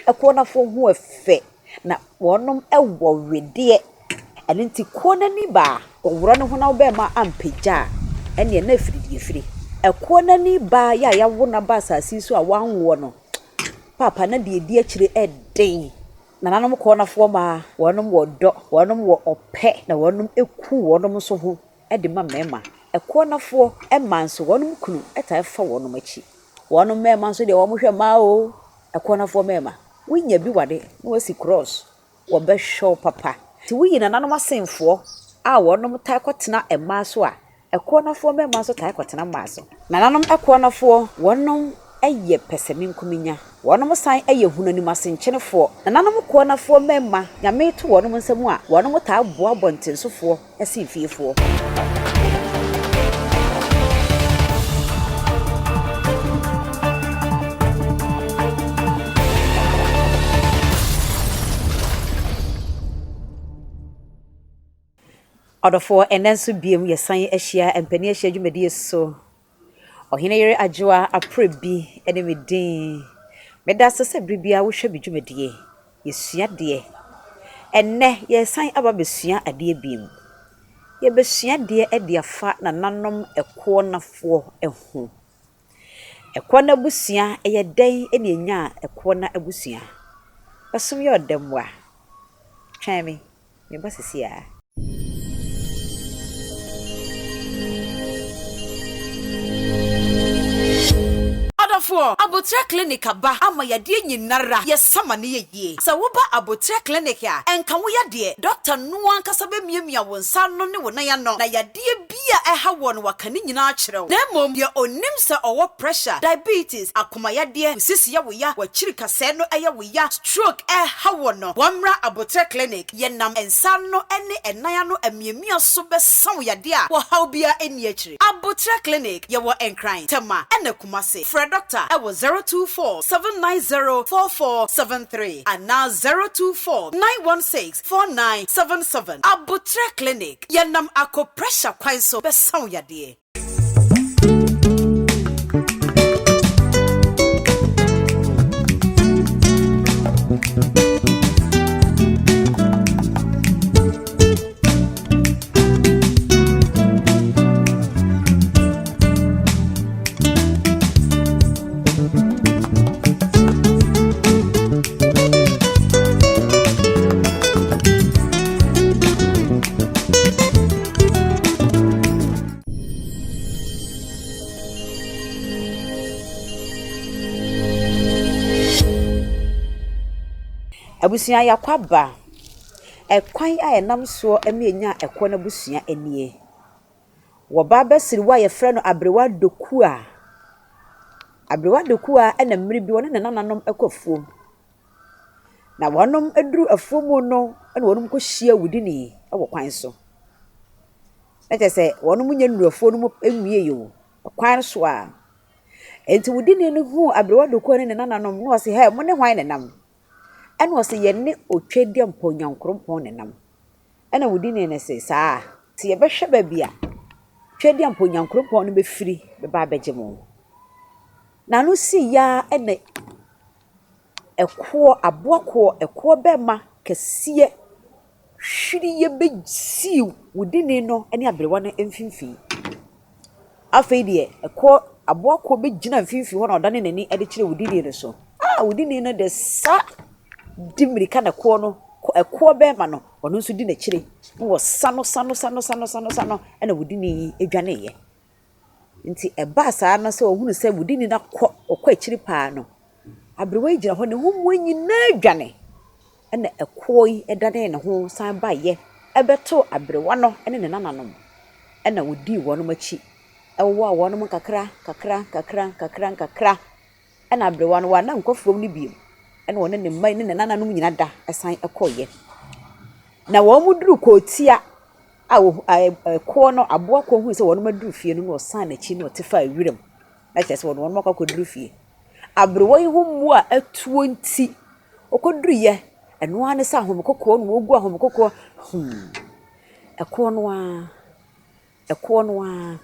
Ɛkoɔnafoɔ ho ɛfɛ na wɔnom wɔ wedeɛ. Ɛno nti kuo no ani ba a, wɔworɔ ne ho na wobɛɛma ampagya a, ɛneɛ na ɛfiri deɛ ɛfiri. Ɛkoɔ no ani ba yɛ a yɛawo no aba asase yi so a wanwoɔ no, paapa na deɛ ɛdi akyire ɛden. Nananom koɔnafoɔ mmaa, wɔnom wɔ dɔ, wɔnom wɔ ɔpɛ na wɔnom ku wɔnom nso ho de ma mmarima. Ɛkoɔnafoɔ mmaa nso, wɔnom kunu taa fa wɔnom akyi. Wɔnom mmarima nso deɛ wɔhwɛ mmaa o, ɛkoɔnafoɔ mmarima. Wonya bi wade na wasi cross, wɔbɛhwɛ wo papa. Nti woyi nananom asenfoɔ a wɔnom taa kɔtena mmaa so a, Ɛkoɔnafoɔ mmarima nso taa kɔtena mmaa so. Nananom ɛkoɔnafoɔ, wɔnom yɛ pɛsɛmenkominya. Wɔnom san yɛ hunanimasenkyenefoɔ. Nananom koɔnafoɔ mmarima, Nyame to wɔnom nsa mu a, wɔnom taa boa abɔntensofoɔ sen fiefoɔ. Ɔdɔfoɔ, ɛnnɛ nso biom yɛsan ahyia mpanin ahyia dwumadie so. Ɔhene yere Adwoa Aprebi ne me din. Meda ase sɛ bere biara wohwɛ me dwumadie. Yɛsua adeɛ. Ɛnnɛ yɛresan aba abɛsua adeɛ biom. Yɛbɛsua adeɛ de afa nananom ɛkoɔnafoɔ ho. Ɛkoɔna abusua, ɛyɛ dɛn na yɛnyaa ɛkoɔna abusua? Ɛsom yɛ ɔdɛ mmoa. Twɛn me. Meba sisi aa. Ɔdɔfoɔ, Aboterɛ Clinic aba ama yadeɛ nyinara yɛsa ma no yɛ yie. Sɛ woba Aboterɛ Clinic a, ɛnka wo yadeɛ. Dɔkta no ankasa bɛmiamia wo nsa ano ne wo nan ano na yadeɛ bi a ɛha woɔ no waka ne nyinaa akyerɛ wo. Na mmom deɛ ɔnim sɛ ɔwɔ pressure, diabetes, akoma yadeɛ, wo sisi yɛ wo ya, w'akyiri kasɛɛ no yɛ wo ya, stroke ɛha wo no, wɔmmra Aboterɛ Clinic. Yɛnam nsa ano ne ɛnan ano amiamia so bɛsa wo yadeɛ a ɔhaw biara nni akyire. Aboterɛ Clinic, yɛwɔ Nkran, Tema ɛna Kumasi. Frɛ dɔkta wɔ 024 790 4473 anaa 024 916 4977. Aboterɛ Clinic, yɛnam akoprɛhyɛ kwan so bɛsa wo yadeɛ. Abusua yɛakɔ aba. Ɛkwan a yɛnam soɔ ma yɛnya ɛkɔ no abusua nie. Wɔba abasiriwa a wɔfrɛ no Aberewa Dokua. Aberewa Dokua na mmerɛ bi ɔne ne nananom kɔ afuom. Na wɔduru afuom no na wɔkɔhyia awudini wɔ kwan so. Na kyerɛ sɛ wɔnnya nnuruu afuo no mu nwieeɛ o, kwan so ara. Enti wudini no huu Aberewa Dokua ne ne nananom na ɔse, Hɛ, mo ne hwan na ɛnam? Ɛna ɔse, Yɛne Otwedeɛmpɔn Nyankoropɔn na ɛnam. Ɛna wudini no se, Saa? Nti yɛbɛhwɛ baabi a Twedeɛmpɔn Nyankoropɔn no bɛfiri bɛba abɛgye mo. N'ano siiɛ ara na ɛkoɔ, aboa koɔ, ɛkoɔ bɛmma kɛseɛ hwireɛ bɛsii wudini no ne aberewa no mfimfini. Afei deɛ, ɛkoɔ, aboa koɔ bɛgyina mfimfini hɔ na ɔdane n'ani de kyerɛ wudini no so. Ah, wudini no de sa di mmirika na ɛkoɔ no, ɛkoɔ bɛmma no, ɔno nso di n'akyire na wɔsa no sa no sa no sa no sa no sa no ɛna wudini yi dwaneeɛ. Nti ɛbaa saa no sɛ ɔhunu sɛ wudini no akɔ, ɔkɔ akyiri paa no, aberewa yi gyina hɔ, ne ho mmoa nyinaa dwane. Ɛna ɛkoɔ yi danee ne ho san baeɛ bɛtoo aberewa no ne ne nananom. Ɛna ɔdii wɔn akyi, ɛwowaw wɔn nkakra nkakra nkakra nkakra nkakra. Ɛna aberewa no wanna nkɔ afuom no bio. Ɛna ɔne ne mma ne ne nananom nyinaa da san kɔeɛ. Na wɔduruu kootia a wɔhu a ɛkoɔ no aboa koɔ hui sɛ wɔn aduru fie no na ɔsan n'akyi na ɔte faa wiram. Na kyerɛ sɛ wɔde wɔn akɔ akɔduru fie. Aberewa yi ho mmoa a atuo nti, ɔkɔduruiɛ, ɛno ara ne sɛ ahomekokoɔ na ɔregu ahomekokoɔ hmm, ɛkoɔ no ara, ɛkoɔ no ara.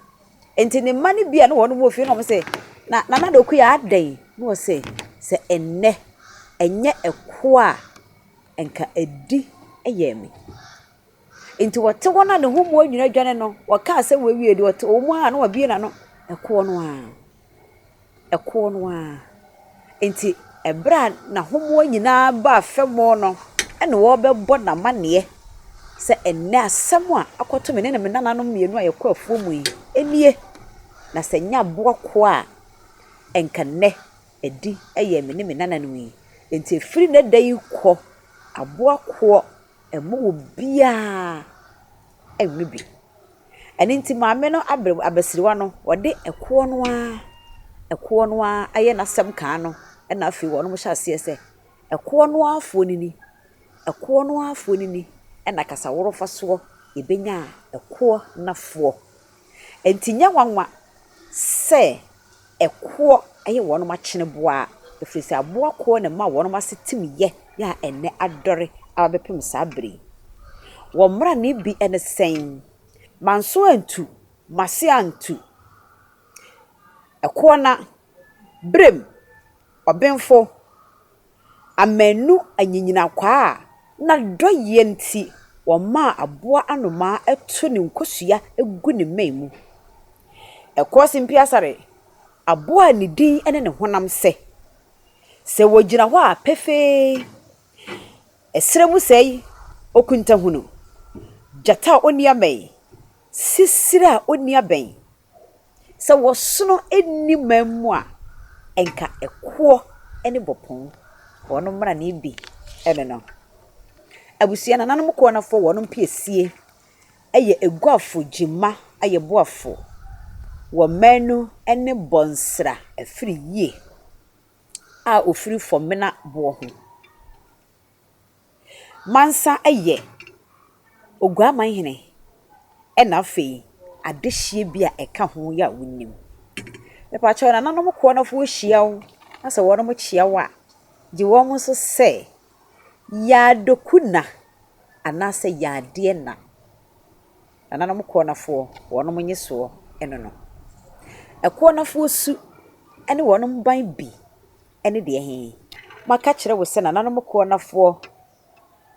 Nti ne mma no bi a na wɔn wɔ fie na wɔn sɛ, na Nana Dokuya adɛn? Na ɔse, sɛ ɛnnɛ. Ɛnyɛ ɛkoɔ a, nka adi yɛɛ me. Enti wɔte wɔn a ne ho mmoa nyinaa adwane no, wɔkaa sɛ wɔawie deɛ ɔte wɔn mu a na wɔabue n'ano, ɛkoɔ no ara, ɛkoɔ no ara. Enti ɛberɛ a n'ahomoa nyinaa baa fam no, ɛna wɔrebɛbɔ no amanneɛ sɛ ɛnnɛ asɛm a akɔto me ne me nananom mmienu a yɛkɔ afuo mu yi nie. Na sɛ ɛnyɛ aboa koa a, ɛnka nnɛ adi yɛ me ne me nananom yi. Enti ɛfiri nnɛ da yi kɔ, aboa koɔ Ɛmma obiara nwe bi. Ɛno nti maame no abre abasiriwa no, ɔde ɛkoɔ no ara ɛkoɔ no ara ayɛ n'asɛm kaa no ɛna afei wɔn hyɛ aseɛ sɛ ɛkoɔ no ara foɔ no ni, ɛkoɔ no ara foɔ no ni ɛna kasaworofa soɔ yɛbɛnya ɛkoɔ nafoɔ. Enti nyɛ nwanwa sɛ ɛkoɔ yɛ wɔn akyeneboa, ɛfiri sɛ aboa koɔ na ɛma wɔn ase tim yɛ a ɛnnɛ adɔre aba bɛpem saa berɛ yi. Wɔn mmrane bi ne sɛn? Manso antu, m'ase antu. Ɛkoɔ na, berem, ɔbenfo. Amannu anyinyinakwaa a n'adɔeyɛ nti wɔmaa aboa anomaa to ne nkosua gu ne mmɛn mu. Ɛkoɔ Simpiasare, aboa a ne din ne ne honam sɛ. Sɛ wɔgyina hɔ a pefee. Ɛserɛ mu sɛe, okuntahunu, gyata a ɔnni abɛn, sisire a ɔnni abɛn. Sɛ wɔsono nni man mu a, nka ɛkoɔ ne bɔpɔn wɔn mmrane bi ne no. Abusua nananom koɔnafoɔ wɔn mpiesie yɛ Eguafo Gyima Ayeboafo wɔ Manu ne Bɔnsra afiri yie a wɔfiri Fɔmena boɔ ho. Mansa yɛ Oguamanhene ɛna afei adehyeɛ bi a ɛka ho yi a wonim. Mepakyɛw nananom koɔnafoɔ hyia wo na sɛ wɔnom kyea wo a, gye wɔn so sɛ Yaadoku na anaasɛ Yaadeɛ na. Nananom koɔnafoɔ wɔnom nnyesoɔ ɛno no. Ɛkoɔnafoɔ su ɛne wɔnom ban bi. ne deɛ he? Maka kyerɛ wo sɛ nananom koɔnafoɔ,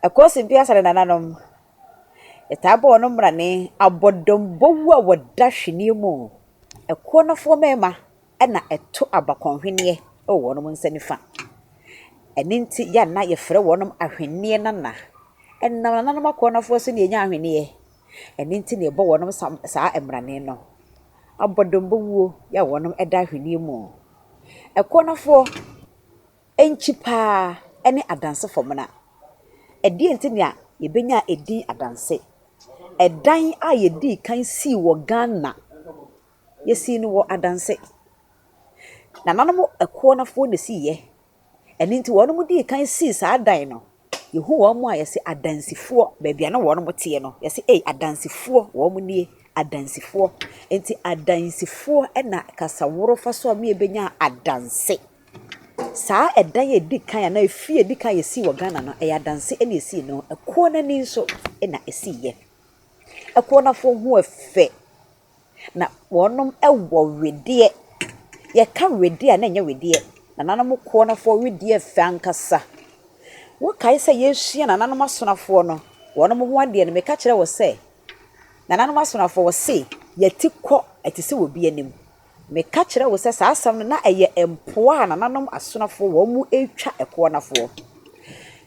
ɛkɔɔ so mpeasa ne nananom, yɛtaa bɔ wɔn mmrane, abɔdɔmbɔwu a wɔda hweneɛ mu, ɛkoɔnafoɔ mmarima na ɛto abakɔnhweneɛ wɔ wɔn nsa nifa. Ɛno nti yɛ a na yɛfrɛ wɔn ahweneɛ nana. Ɛnam nananom akoɔnafoɔ so na yɛnya ahweneɛ. Ɛno nti na yɛbɔ wɔn saa mmrane no. Abɔdɔmbɔwuo yɛ a wɔn da ahweneɛ mu. Ɛkoɔnafoɔ nkyi paa ne adanse fɔmena. Ɛdeɛn nti na yɛbɛnyaa ɛdin adanse? Ɛdan a yɛdii kan sii wɔ Ghana, yɛsii no wɔ adanse. Nananom ɛkoɔnafoɔ na ɛsiiɛ. Ɛno nti wɔn dii kan sii saa dan no, yɛhu wɔn a yɛse adansifoɔ, baabi a na wɔn teɛ no, yɛse ei adansifoɔ wɔn nie, adansifoɔ. Nti adansifoɔ na kasaworo fa so a me yɛbɛnya adanse. Saa ɛdan a ɛdi kan anaa efie a ɛdi kan a yɛsii wɔ Ghana no, ɛyɛ adanse na ɛsii no. Ɛkoɔ no ani nso na ɛsiiɛ. Ɛkoɔ no afoɔ ho ɛfɛ. Na wɔnom wɔ wedeɛ. Yɛka wedeɛ a na ɛnyɛ wedeɛ. Nananom koɔnafoɔ wedeɛ fɛ ankasa. Wokae sɛ yɛresua nananom asonafoɔ no wɔnom ho adeɛ no, meka kyerɛ wo sɛ, nananom asonafoɔ wɔse yɛti kɔ ɛte sɛ obi anim. Meka kyerɛ wo sɛ saa asɛm no na ɛyɛ mpoa a nananom asonafoɔ wɔn retwa ɛkoɔnafoɔ.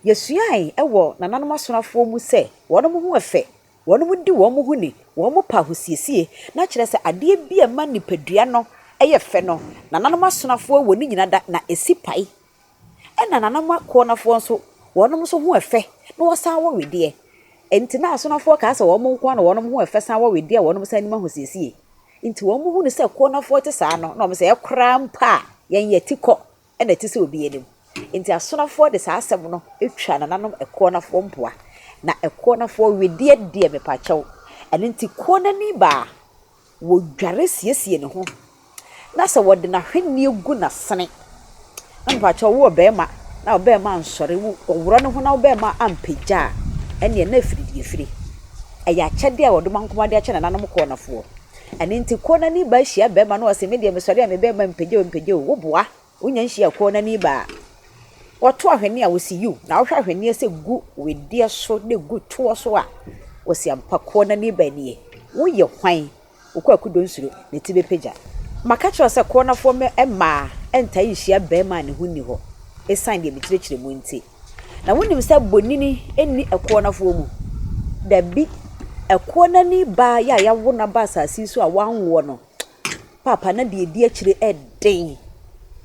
Yɛsuae wɔ nananom asonafoɔ mu sɛ wɔnom ho ɛfɛ. Wɔn di wɔn ho ni, wɔn pɛ ahosiesie, na kyerɛ sɛ adeɛ bi a ɛma nipadua no yɛ fɛ no, nananom asonafoɔ wɔ ne nyina da, na ɛsi pae. Ɛna nananom akoɔnafoɔ nso, wɔn nso ho ɛfɛ, na wɔsan wɔ wedeɛ. Enti na asonafoɔ kaa sɛ wɔn nko ara na wɔn ho ɛfɛ san wɔ wedeɛ a wɔn san nim ahosiesie. Nti wɔn hunu sɛ koɔnafoɔ te saa no, na wɔn sɛ ɛkoraa mpo a, yɛn yɛti kɔ. na ɛte sɛ obi anim. Enti asonafoɔ de saa asɛm no twaa nananom ɛkoɔnafoɔ mpoa. Na ɛkoɔnafoɔ wedeɛ deɛ mepakyɛw. Ɛno nti koɔnani baa, wɔdware siesie ne ho, na sɛ wɔde n'ahweneɛ gu n'asene, na mepakyɛw wo ɔbarima, na ɔbarima ansɔre, wo ɔworɔ ne ho na wo barima ampagya a, ɛnneɛ na afiri deɛ ɛfiri. Ɛyɛ akyɛdeɛ a Ɔdomankoma de akyɛ nananom koɔnafoɔ. Ɛno nti koɔnani baa hyia barima na ɔse, me deɛ mesɔre a me barima mpagya o, mpagya o, woboa. Wonya nhyia koɔnani baa. Wɔto ahweneɛ a, wɔsi yiw. Na wohwɛ ahweneɛ sɛ gu wedeɛ so na egu toɔ so a, wɔsi ampa koɔ no ani ba nie. Woyɛ hwan? Wo Kwaku Donsuro ne ti bɛpagya. Maka kyerɛ wo sɛ koɔnafoɔ mmaa ntaa nhyia barima a ne ho nni hɔ ɛsiane deɛ mekyerɛkyerɛ mu nti. Na wonim sɛ bonini nni ɛkoɔnafoɔ mu? Dabi, ɛkoɔnani baa yɛ a yɛawo no aba asase yi so a wanwoɔ no, paapa na deɛ ɛdi akyire ɛden.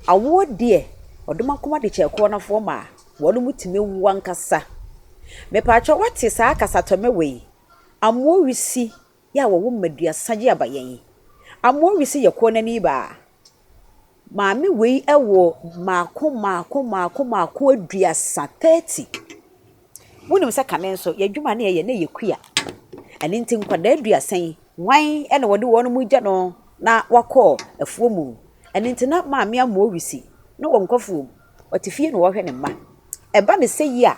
Awoɔ deɛ, ɔdomankoma de kyɛ ɛkoɔnafoɔ ma a, wɔn tumi wo ankasa. Mepaakyɛw woate saa kasatɔmmɛ wei? Amoɔ wisi yɛ a wɔwo mmaduasa gye aba yɛn. Amoɔ wisi yɛ koɔnani baa. Maame wei wɔ mmaako mmaako mmaako mmaako 30, 30. Wonim sɛ kane nso, yɛn adwuma a na yɛyɛ na ɛyɛ kua. Ɛno nti nkwadaa 30 yi, hwan na wɔde wɔn gya no na wakɔ afuo mu? Ɛno nti na maame Amoɔ Wisi na ɔnkɔ afuom. Ɔte fie na ɔrehwɛ ne mma. Ɛba no sɛ yi a,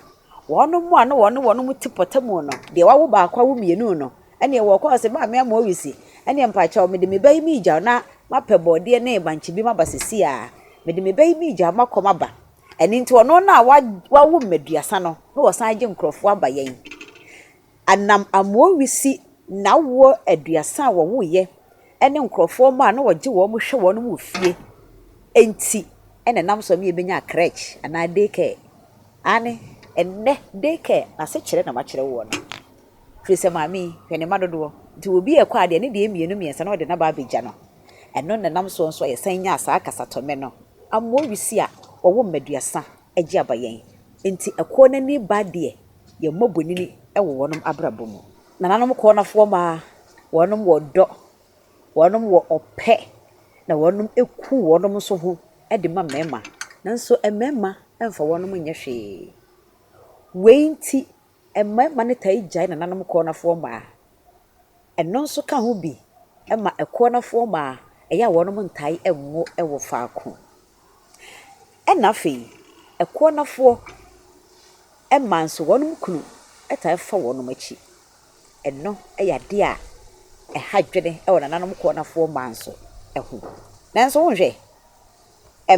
wɔn a na wɔne wɔn te pɔtam no, deɛ wawo baako awo mmienu no, ɛnneɛ wɔkɔ ɔse maame Amoɔ Wisi, ɛnneɛ mpakyɛw mede me ba yi meregya wo na mapɛ borɔdeɛ ne bankye bi maba seesei ara. Mede me ba yi meregya wo makɔ maba. Ɛno nti ɔno no a wawo mmaduasa no, na ɔsan gye nkurɔfoɔ aba yɛn. Anam Amoɔ Wisi n'awoɔ 30 a wɔwoeɛ ne nkurɔfoɔ mma a na wɔgye wɔn hwɛ wɔn wɔ fie nti na ɛnam so ma yɛbɛnyaa crèche anaa day care. Aane, ɛnnɛ day care n'asekyerɛ na makyerɛ woɔ no. Firi sɛ maame yi, hwɛ ne mma dodoɔ. Nti obi rekɔ a deɛ ne deɛ mmienu mmiɛnsa na ɔde n'aba abɛgya no. Ɛno na ɛnam soɔ nso a yɛsan nyaa saa kasatɔmmɛ no. Amoɔ Wisi a wɔwo mmaduasa gye aba yɛn. Nti ɛkoɔ no ani ba deɛ, yɛmmɔ bonini wɔ wɔn abrabɔ mu. Nananom koɔnafoɔ mmaa, wɔnom wɔ dɔ, wɔnom wɔ ɔpɛ, na wɔnom ku wɔnom nso ho de ma mmarima. Nanso mmarima mfa wɔnom nyɛ hwee. Wei nti, mmarima no taa gyae nananom koɔnafoɔ mmaa. Ɛno nso ka ho bi ma ɛkoɔnafoɔ mmaa, ɛyɛ a wɔnom ntaa nwo wɔ faako. Ɛna afei, ɛkoɔnafoɔ mmaa nso wɔnom kunu taa fa wɔnom akyi. Ɛno yɛ adeɛ a ɛha adwene wɔ nananom koɔnafoɔ mmaa nso ho. Nanso wonhwɛ,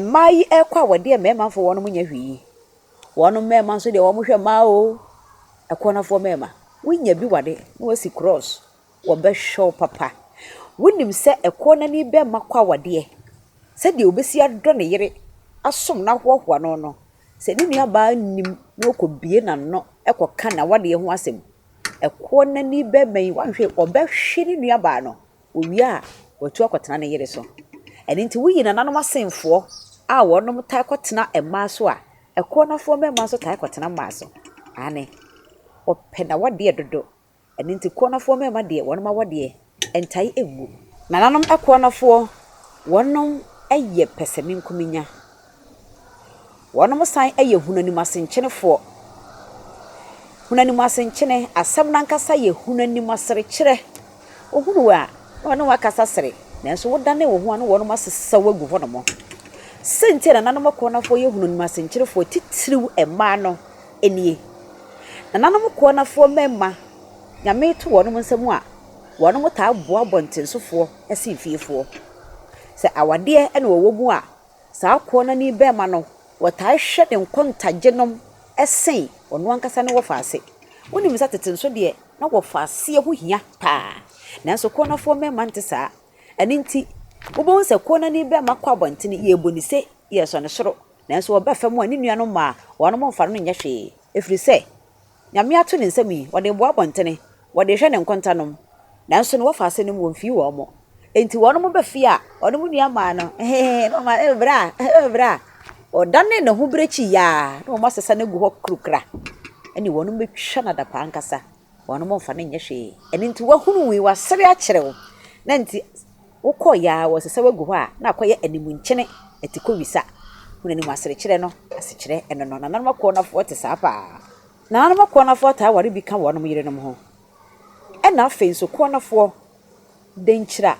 mmaa yi rekɔ awadeɛ a mmarima mfa wɔnom nyɛ hwee yi, wɔnom mmarima nso deɛ wɔhwɛ mmaa o. Ɛkoɔnafoɔ mmarima, wonya bi ware na woasi cross, wɔbɛhwɛ wo papa. Wonim sɛ ɛkoɔnani barima kɔ awadeɛ, sɛdeɛ ɔbɛsi adɔ ne yere asom no ahoahoa no no, sɛ ne nuabaa nnim na ɔkɔbue n'ano kɔka n'awadeɛ ho asɛm, ɛkoɔnani barima yi, woanhwɛ ɔbɛhwe ne nuabaa no. Owie a, watu akɔtena ne yere so. Ɛno nti woyi nananom asenfoɔ a wɔnom taa kɔtena mmaa so a, ɛkoɔnafoɔ mmarima nso taa kɔtena mmaa so. Aane, wɔpɛ n'awadeɛ dodo. Ɛno nti koɔnafoɔ mmarima deɛ, wɔnom awadeɛ ntae ngu. Nananom ɛkoɔnafoɔ, wɔnom yɛ pɛsɛmenkominya. Wɔnom san yɛ hunanimasenkyenefoɔ. Hunanimasenkyene, asɛm no ankasa yɛ hunanimaserekyerɛ. Wohunu wo a, na wɔne wo akasa sere, nanso wodane wo ho a na wɔnom asesa wo agu hɔnom. Sɛ nti a nananom akoɔnafoɔ yɛ hunanimasenkyerefoɔ titiriw mmaa no nie. Nananom koɔnafoɔ mmarima, Nyame to wɔnom nsa mu a, wɔnom taa boa abɔntensofoɔ sen fiefoɔ. Sɛ awadeɛ na wɔwɔ mu a, saa koɔnani barima no, wɔtaa hwɛ ne nkontagyenom sen ɔno ankasa ne wɔfaase. Wonim sɛ tete nso deɛ, na wɔfaaseɛ ho hia paa. Nanso koɔnafoɔ mmarima nte saa. Ɛno nti, wobɛhu sɛ koɔnani barima kɔ abɔntene, yɛrebɔ ne se, yɛresɔ ne soro. Nanso ɔba fam a, ne nuanom mmaa, wɔnom mfa no nyɛ hwee. Ɛfiri sɛ, Nyame ato ne nsam yi, wɔde reboa abɔntene, wɔde rehwɛ ne nkontanom. Nanso ne wɔfaase nom, wɔmfii wɔn. Enti wɔnom ba fie a, wɔnom nua mmaa no, hehehe, na wɔma, eh, bra, eh, bra. Ɔdane ne ho berɛ akyi yaa, na wɔn asesa no agu hɔ kurukura. Ɛne wɔnom bɛtwa no adapaa ankasa. Wɔnom mfa no nyɛ hwee. Ɛno nti wahunu wei, wasere akyerɛ wo. Na nti wokɔɔ yaa, wɔsesa wo agu hɔ a, na akɔyɛ animunkyene, atikɔwisa. Hunu anim aserekyerɛ no, asekyerɛ ɛno no. Nananom akɔɔnafoɔ te saa paa. Nananom akɔɔnafoɔ taa ware bi ka wɔnom yerenom ho. Ɛna afei nso kɔɔnafoɔ denkyira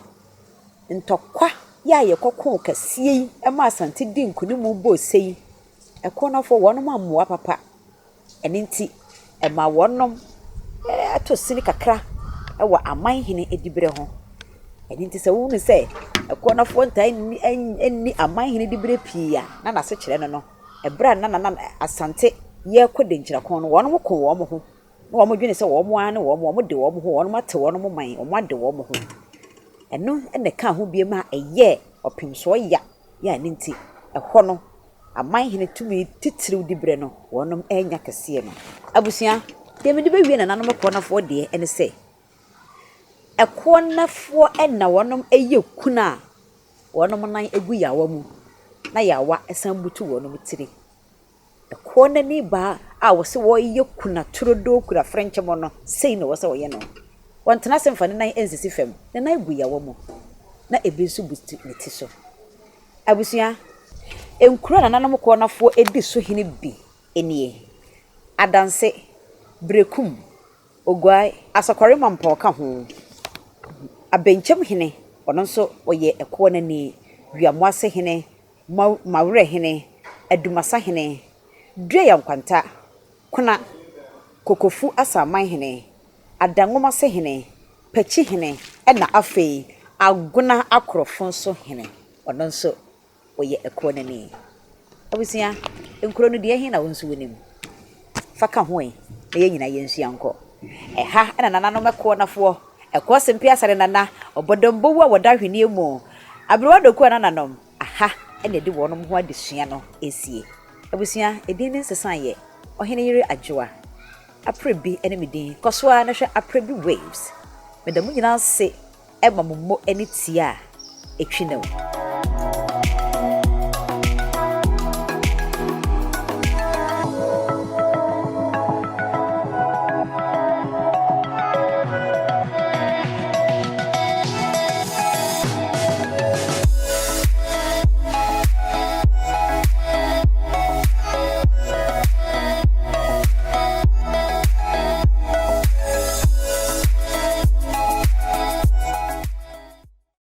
ntɔkwa yɛ a yɛkɔkoo kɛseɛ yi ma Asante dii nkunim bɔɔ se yi, ɛkɔɔnafoɔ wɔnom ammoa papa. Ɛno nti, ɛma wɔnom tɔ sini kakra wɔ aman hene diberɛ ho. Ɛno nti sɛ wohunu sɛ ɛkoɔnafoɔ ntaa nni aman hene diberɛ pii a, na n'asekyerɛ no no. Ɛberɛ a na Nana Asante yɛrekɔ Denkyira no, wɔnom ko wɔn ho. Na wɔn dwene sɛ wɔn ara ne wɔn, wɔn de wɔn ho, wɔn ate wɔn man, wɔn ade wɔn ho. Ɛno na ɛkaa ho bio ma ɛyɛɛ ɔpemsoɔ ya yɛ a ɛno nti, ɛhɔ no, aman hene tumi titiriw diberɛ no, wɔnom renya kɛseɛ no. Abusua, deɛ mede bɛwie nananom ɛkoɔnafoɔ deɛ ne sɛ, ɛkoɔnafoɔ na wɔnom yɛ kunu a wɔnom nan gu yaawa mu na yaawa san butu wɔnom tiri. Ɛkoɔ no ani baa a wɔse wɔreyɛ kuna turodoo kura frɛnkyɛmɔ no, sei na ɛwɔ sɛ wɔyɛ no. Wɔntena ase mfa ne nan nsisi fam, ne nan gu yawa mu, na ebi nso butu ne ti so. Abusua, nkuro a nananom koɔnafoɔ di so hene bi nie, Adanse, Berekum, Oguae, Asɔkɔre Mampɔn ka ho, Abɛnkyɛm hene, ɔno nso ɔyɛ ɛkoɔ no ani, Wiamoase hene, Mawerɛ hene, Adumasa hene, Duaya Nkwanta, Kona, Kokofu Asaman hene, Adanwomase hene, Pakyi hene ɛna afei Agona Akorɔfo nso hene, ɔno nso ɔyɛ ɛkoɔ no ani. Abusua, nkuro no deɛ ɛhe na wo nso wonim? Fa ka ho ɛ na yɛn nyinaa yɛnsua nkɔ. Ɛha na nananom ɛkoɔnafoɔ, ɛkoɔ sempe asare nana, ɔbɔdɔmbowu a wɔda ahweneɛ mu, aberewa doku a nananom, aha na ɛde wɔnom ho adesua no resie. Abusua, edin no nsesaeɛ, Ɔhene Yere Adwoa. Aprebi ne me din. Kɔ so ara na hwɛ Aprebi Waves. Meda mo nyinaa ase ma mo mmɔ ne tie a ɛtwi no.